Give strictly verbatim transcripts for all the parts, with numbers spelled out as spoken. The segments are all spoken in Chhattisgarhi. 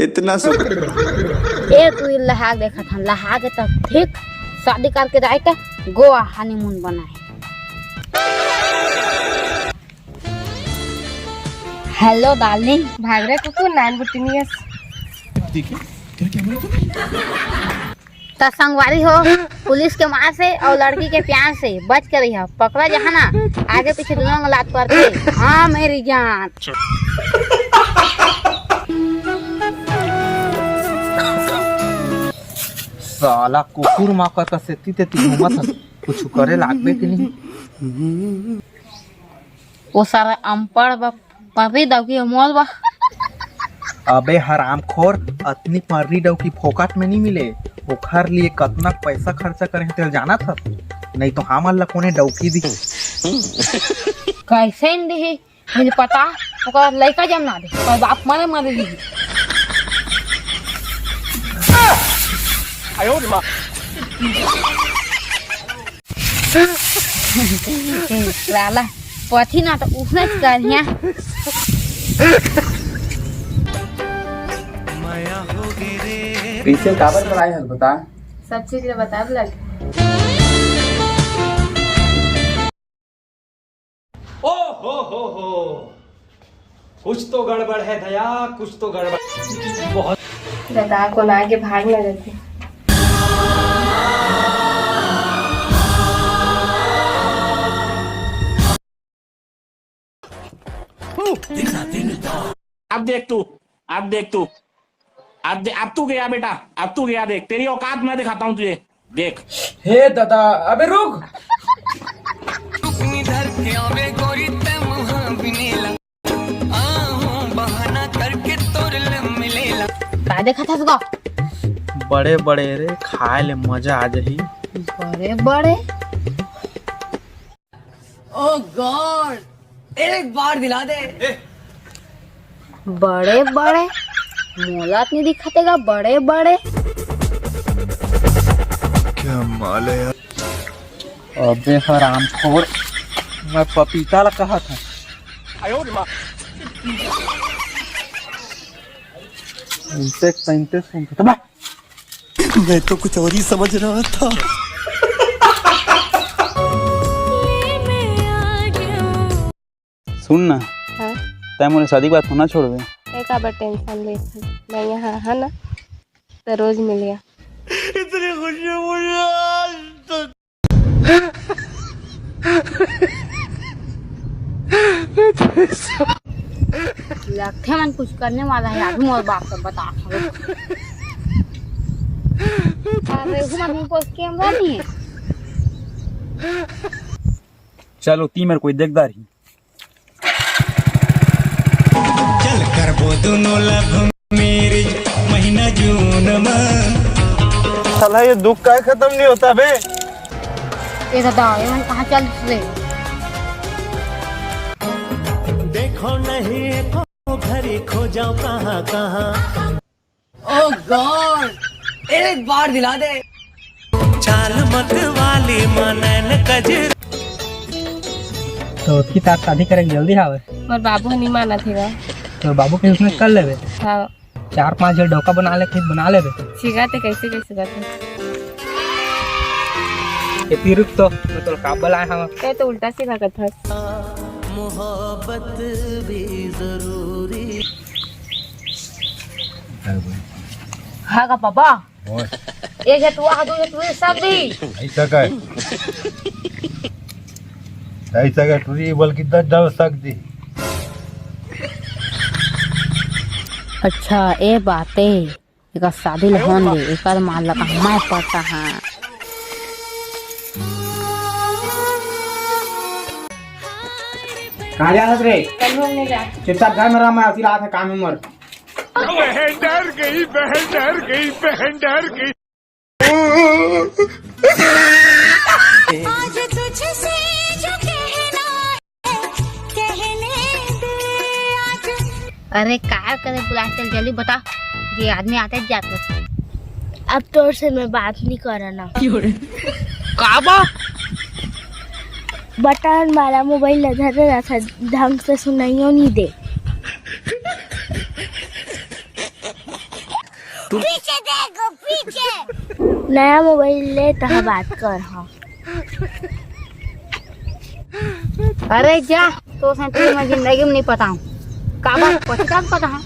इतना सुख। एक रील लहा के देखत हन, लहा के तब ठीक शादी करके जाए त गोवा हनीमून बनाए। Hello darling. भाग रे कुकुर, नान बुटिनियस। देखिए, क्या, क्या बोला तूने? त संगवारी हो, पुलिस के मार से अउ लड़की के प्यार से बच के रहिहा। पकड़ा जहाँ ना, आगे पीछे दोनों में लात पड़थे। हाँ मेरी जान। साला कुकुर माँ का सेती तेती घूमत हस, कुछ करे लागबे कि नहीं? ओ सारा अनपढ़ बा, पर्री डौकी मोल बा। अबे हरामखोर, अतनी पर्री डौकी फोकट में नहीं मिले, ओखर लिए कतना पैसा खर्चा करे हैं तेल जानत हस? नहीं तो हमन ला कोने डौकी दी। कैसे नहीं दी? मुझे पता, ओकर लइका जम ना दे, ओकर बाप मरे मरे दी। साला पथी ना तो उसने करिया। पीछे काबर कराए हस बता? सब चीज ले बता लग। ओ हो हो हो, कुछ तो गड़बड़ है दया, कुछ तो गड़बड़। बहुत। दादा को ना आगे भाग ना देते। अब देख तू, अब देख तू, अब दे, अब तू गया बेटा, अब तू गया। देख, तेरी औकात मैं दिखाता हूँ तुझे। देख। हे दादा, अबे रुक। का देखत हस गा? बड़े बड़े रे, खाए ले मजा आ जाही। बड़े बड़े। Oh God, एक बार दिला दे। बड़े बड़े, मोला तो नहीं दिखाते गा, बड़े बड़े। क्या माल है यार। अबे हरामखोर, मैं पपीता ला कहा था। इनसे तैनते सुन तो मैं तो कुछ और ही समझ रहा था। सुन ना, हाँ? तै मोरे शादी के बाद होना छोड़बे? ए काबर टेंशन लेत हस? मैं यहाँ हा ना, तो रोज मिलिया। इतनी खुशी मुझे आज तक। लगथे मन कुछ करने वाला है, अभी मोर बाप से बता। अरे, वो मन को कैमरा नहीं है। चलो, ती मेरे कोई देखदार ही। चल करबो दोनों love marriage महीना जून में। साला ये दुख का खत्म नहीं होता बे। ए दादा, ये मन कहाँ चल ले? देखो नहीं एको घड़ी खो जाओ कहाँ कहाँ। Oh God, एक बार दिला दे। चाल मत वाली मनन कजर। तो उसकी साथ शादी करे के जल्दी हावे। मोर बाबू ह नहीं मानत हे गा। तो बाबू के उसने कर लेबे। हाँ। चार पांच झन डौका बना ले, फिर बना लेबे। सीखा ते कैसे कैसे करते। ये फिर रुक तो, मैं तो काबल आया हूँ। ये तो उल्टा सीधा करता है। मोहब्बत भी जरूरी। हाँ का पापा। ओए। एक है तू आ, दो है तू, ये सब दी। ऐसा का है? ऐसा का टूरी बल्कि दस डबल सक दी। अच्छा, ए बाते। एकर शादी ले होन दे, एकर माल लगा मैं पड़ता हाँ। कहाँ जा रहा रे? कहीं नहीं जा। चुपचाप घर में रह, मैं अभी रात है काम में मर। बहन डर गई, बहन डर गई, बहन डर गई। आज तुझसे जो कहना है, कहने दे आज। अरे का करे बुला, चल जल्दी बता, ये आदमी आते जात होथे। अब तोर से मैं बात नहीं करना। का बा? बटन वाला मोबाइल ला धरे रहता, ढंग से सुनाइयो नहीं दे। पीछे देखो, पीछे। नया मोबाइल ले तह बात कर, हाँ। अरे जा, तो से तू मैं जिंदगी में नहीं पता हूँ। का बात पता, पता है?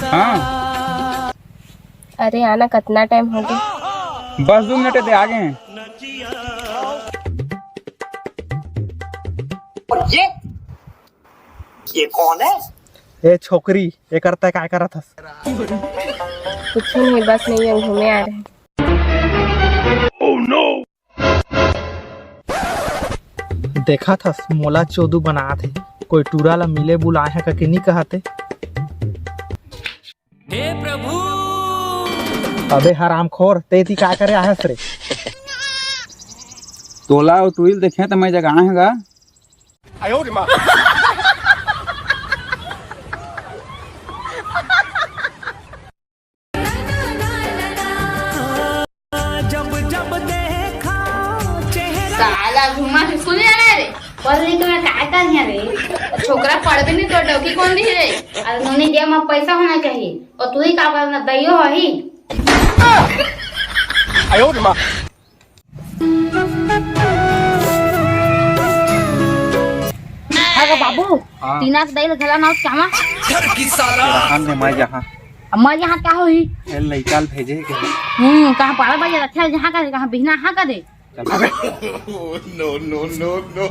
हाँ। अरे आना, कितना टाइम हो गया? बस दो मिनट दे, आ गए हैं। और ये ये कौन है? ए छोकरी, एकर तय काय करत हस? कुछ नहीं, बस नहीं, हम घूमे आ रहे हैं। देखत हस, मोला चोदू बनात हे। कोई टूरा ला मिले बुलाए हे कके नी कहते। हे प्रभु। अबे हरामखोर, ते ती का करे आहस रे? तोला अउ तुइल देखे त मैं जगाए हंगा। जब जब देखा चेहरा। साला घुमा के स्कूल जाना है रे। पढ़ लिख के मैं काय कर यहाँ रे? छोकरा पढ़बे नहीं तो डौकी कौन दी रे? अरे नोनी जेब में पैसा होना चाहिए। और तू ही का करना, दैयो हो ही। अरे बाबू, हाँ। तीना के दई ल घला ना चामा। घर की सारा। तेरा काम दे, मैं जहाँ। अब मैं जहाँ क्या होही? ए, लइका ल भेजे के। हम्म, कहाँ बारह बजे रखे, जहाँ का, कहाँ बिहना, हाँ का दे। चल। No, no, no, no।